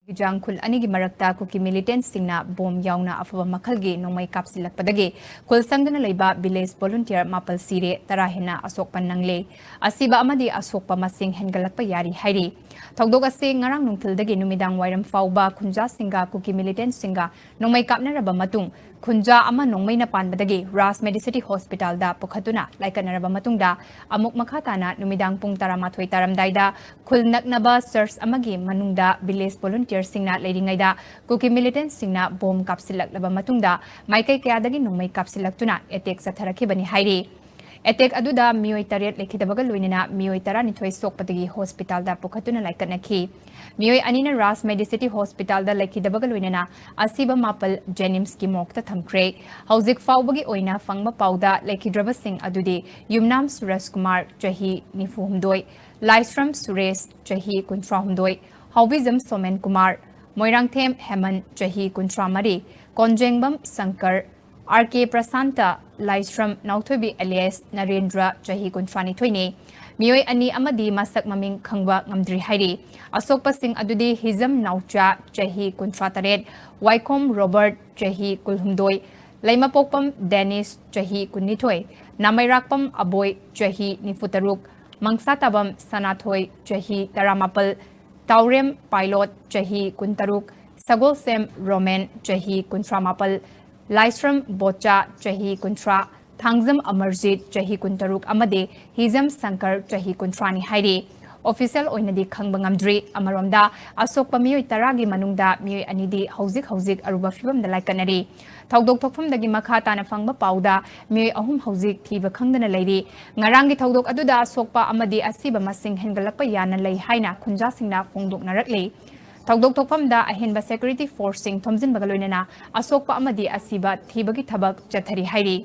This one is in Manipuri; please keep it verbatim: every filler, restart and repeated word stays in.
ꯏꯔꯥꯡ ꯈꯨꯜ ꯑꯅꯤꯒꯤ ꯃꯔꯛꯇ ꯀꯨꯀꯤ militantꯁꯤꯡꯅ ꯕꯣꯝ ꯌꯥꯎꯅ ꯑꯐꯕ ꯃꯈꯜꯒꯤ ꯅꯣꯡꯃꯩ ꯀꯥꯞꯁꯤꯜꯂꯛꯄꯗꯒꯤ ꯈꯨꯜ ꯁꯪꯗꯨꯅ ꯂꯩꯕ village volunteer ꯃꯥꯄꯜ ꯁꯤꯔꯦ, ꯇꯔꯥ ꯍꯦꯟꯅ ꯑꯁꯣꯛꯄ ꯅꯪꯂꯦ꯫ ꯑꯁꯤꯕ ꯑꯃꯗꯤ ꯑꯁꯣꯛꯄ ꯃꯁꯤꯡ ꯍꯦꯟꯒꯠꯂꯛꯄ ꯌꯥꯔꯤ ꯍꯥꯏꯔꯤ꯫ ꯊꯧꯗꯣꯛ ꯑꯁꯤ ꯉꯔꯥꯡ ꯅꯨꯡꯊꯤꯜꯗꯒꯤ ꯅꯨꯃꯤꯗꯥꯡ ꯋꯥꯏꯔꯝ ꯐꯥꯎꯕ ꯈꯨꯟꯖꯥꯁꯤꯡꯒ ꯀꯨꯀꯤ militantꯁꯤꯡꯒ ꯅꯣꯡꯃꯩ ꯀꯥꯞꯅꯔꯕ ꯃꯇꯨꯡ, ꯈꯨꯟꯖꯥ ꯑꯃ ꯅꯣꯡꯃꯩꯅ ꯄꯥꯟꯕꯗꯒꯤ ꯔꯥꯖ ꯃꯦꯗꯤꯁꯤꯇꯤ ꯍꯣꯁꯄꯤꯇꯥꯜꯗ ꯄꯨꯈꯠꯇꯨꯅ ꯂꯥꯏꯀꯠꯅꯔꯕ ꯃꯇꯨꯡꯗ, ꯑꯃꯨꯛ ꯃꯈꯥ ꯇꯥꯅ ꯅꯨꯃꯤꯗꯥꯡ ꯄꯨꯡ ꯇꯔꯥꯃꯥꯊꯣꯏ ꯇꯥꯔꯝꯗꯥꯏꯗ ꯈꯨꯜ ꯅꯛꯅꯕ church ꯑꯃꯒꯤ ꯃꯅꯨꯡꯗ village volunteerꯁꯤꯡꯅ ꯂꯩꯔꯤꯉꯩꯗ ꯀꯨꯀꯤ militantꯁꯤꯡꯅ ꯕꯣꯝ ꯀꯥꯞꯁꯤꯜꯂꯛꯂꯕ ꯃꯇꯨꯡꯗ, ꯃꯥꯏꯀꯩ ꯀꯌꯥꯗꯒꯤ ꯅꯣꯡꯃꯩ ꯀꯥꯞꯁꯤꯜꯂꯛꯇꯨꯅ attack ꯆꯠꯊꯔꯛꯈꯤꯕꯅꯤ ꯍꯥꯏꯔꯤ꯫ Attack ꯑꯗꯨꯗ ꯃꯤꯑꯣꯏ ꯇꯔꯦꯠ ꯂꯩꯈꯤꯗꯕꯒ ꯂꯣꯏꯅꯅ ꯃꯤꯑꯣꯏ ꯇꯔꯥꯅꯤꯊꯣꯏ ꯁꯣꯛꯄꯗꯒꯤ ꯍꯣꯁꯄꯤꯇꯥꯜꯗ ꯄꯨꯈꯠꯇꯨꯅ ꯂꯥꯏꯀꯠꯅꯈꯤ꯫ ꯃꯤꯑꯣꯏ ꯑꯅꯤꯅ ꯔꯥꯖ ꯃꯦꯗꯤꯁꯤꯇꯤ ꯍꯣꯁꯄꯤꯇꯥꯜꯗ ꯂꯩꯈꯤꯗꯕꯒ ꯂꯣꯏꯅꯅ ꯑꯁꯤꯕ ꯃꯥꯄꯜ JNIMSꯀꯤ morgueꯇ ꯊꯝꯈ꯭ꯔꯦ꯫ ꯍꯧꯖꯤꯛ ꯐꯥꯎꯕꯒꯤ ꯑꯣꯏꯅ ꯐꯪꯕ ꯄꯥꯎꯗ ꯂꯩꯈꯤꯗ꯭ꯔꯕꯁꯤꯡ ꯑꯗꯨꯗꯤ ꯌꯨꯝꯅꯥꯝ ꯁꯨꯔꯖ ꯀꯨꯃꯥꯔ, ꯆꯍꯤ ꯅꯤꯐꯨ ꯍꯨꯝꯗꯣꯏ, ꯂꯥꯏꯁ꯭ꯔꯝ ꯁꯨꯔꯦꯁ, ꯆꯍꯤ ꯀꯨꯟꯊ꯭ꯔꯥ ꯍꯨꯝꯗꯣꯏ, ꯍꯥꯎꯕꯤꯖꯝ ꯁꯣꯃꯦꯟ ꯀꯨꯃꯥꯔ, ꯃꯣꯏꯔꯥꯡꯊꯦꯝ ꯍꯦꯃꯟ, ꯆꯍꯤ ꯀꯨꯟꯊ꯭ꯔꯥ ꯃꯔꯤ, ꯀꯣꯟꯖꯦꯡꯕꯝ ꯁꯪꯀꯔ, R K ꯄ꯭ꯔꯁꯥꯟꯇ, ꯂꯥꯏꯁ꯭ꯔꯝ ꯅꯥꯎꯊꯣꯏꯕꯤ alias ꯅꯔꯦꯟꯗ꯭ꯔ, ꯆꯍꯤ ꯀꯨꯟꯊ꯭ꯔꯥ ꯅꯤꯊꯣꯏꯅꯤ꯫ ꯃꯤꯑꯣꯏ ꯑꯅꯤ ꯑꯃꯗꯤ ꯃꯁꯛ ꯃꯃꯤꯡ ꯈꯪꯕ ꯉꯝꯗ꯭ꯔꯤ ꯍꯥꯏꯔꯤ꯫ ꯑꯁꯣꯛꯄꯁꯤꯡ ꯑꯗꯨꯗꯤ ꯍꯤꯖꯝ ꯅꯥꯎꯆꯥ, ꯆꯍꯤ ꯀꯨꯟꯊ꯭ꯔꯥ ꯇꯔꯦꯠ, ꯋꯥꯏꯈꯣꯝ ꯔꯣꯕꯔꯠ, ꯆꯍꯤ ꯀꯨꯟꯍꯨꯝꯗꯣꯏ, ꯂꯩꯃꯄꯣꯛꯄꯝ ꯗꯦꯅꯤꯁ, ꯆꯍꯤ ꯀꯨꯟꯅꯤꯊꯣꯏ, ꯅꯥꯃꯩꯔꯥꯛꯄꯝ ꯑꯕꯣꯏ, ꯆꯍꯤ ꯅꯤꯐꯨ ꯇꯔꯨꯛ, ꯃꯪꯁꯥꯇꯥꯕꯝ ꯁꯅꯥꯊꯣꯏ, ꯆꯍꯤ ꯇꯔꯥꯃꯥꯄꯜ, ꯇꯥꯎꯔꯦꯝ ꯄꯥꯏꯂꯣꯠ, ꯆꯍꯤ ꯀꯨꯟꯇꯔꯨꯛ, ꯁꯒꯣꯜꯁꯦꯝ ꯔꯣꯃꯦꯟ, ꯆꯍꯤ ꯀꯨꯟꯊ꯭ꯔꯥ ꯃꯥꯄꯜ, ꯂꯥꯏꯁ꯭ꯔꯝ ꯕꯣꯆꯥ, ꯆꯍꯤ ꯀꯨꯟꯊ꯭ꯔꯥ, ꯊꯥꯡꯖꯝ ꯑꯃꯔꯖꯤꯠ, ꯆꯍꯤ ꯀꯨꯟꯇꯔꯨꯛ, ꯑꯃꯗꯤ ꯍꯤꯖꯝ ꯁꯪꯀꯔ, ꯆꯍꯤ ꯀꯨꯟꯊ꯭ꯔꯥꯅꯤ ꯍꯥꯏꯔꯤ꯫ Official ꯑꯣꯏꯅꯗꯤ ꯈꯪꯕ ꯉꯝꯗ꯭ꯔꯤ꯫ ꯑꯃꯔꯣꯝꯗ, ꯑꯁꯣꯛꯄ ꯃꯤꯑꯣꯏ ꯇꯔꯥꯒꯤ ꯃꯅꯨꯡꯗ ꯃꯤꯑꯣꯏ ꯑꯅꯤꯗꯤ ꯍꯧꯖꯤꯛ ꯍꯧꯖꯤꯛ ꯑꯔꯨꯕ ꯐꯤꯕꯝꯗ ꯂꯥꯏꯀꯠꯅꯔꯤ꯫ ꯊꯧꯗꯣꯛ ꯊꯣꯛꯐꯝꯗꯒꯤ ꯃꯈꯥ ꯇꯥꯅ ꯐꯪꯕ ꯄꯥꯎꯗ ꯃꯤꯑꯣꯏ ꯑꯍꯨꯝ ꯍꯧꯖꯤꯛ ꯊꯤꯕ ꯈꯪꯗꯅ ꯂꯩꯔꯤ꯫ ꯉꯔꯥꯡꯒꯤ ꯊꯧꯗꯣꯛ ꯑꯗꯨꯗ ꯑꯁꯣꯛꯄ ꯑꯃꯗꯤ ꯑꯁꯤꯕ ꯃꯁꯤꯡ ꯍꯦꯟꯒꯠꯂꯛꯄ ꯌꯥꯅ ꯂꯩ ꯍꯥꯏꯅ ꯈꯨꯟꯖꯥꯁꯤꯡꯅ ꯐꯣꯡꯗꯣꯛꯅꯔꯛꯂꯤ꯫ ꯊꯧꯗꯣꯛ ꯊꯣꯛꯐꯝꯗ ꯑꯍꯦꯟꯕ security forceꯁꯤꯡ ꯊꯣꯝꯖꯤꯟꯕꯒ ꯂꯣꯏꯅꯅ ꯑꯁꯣꯛꯄ ꯑꯃꯗꯤ ꯑꯁꯤꯕ ꯊꯤꯕꯒꯤ ꯊꯕꯛ ꯆꯠꯊꯔꯤ ꯍꯥꯏꯔꯤ꯫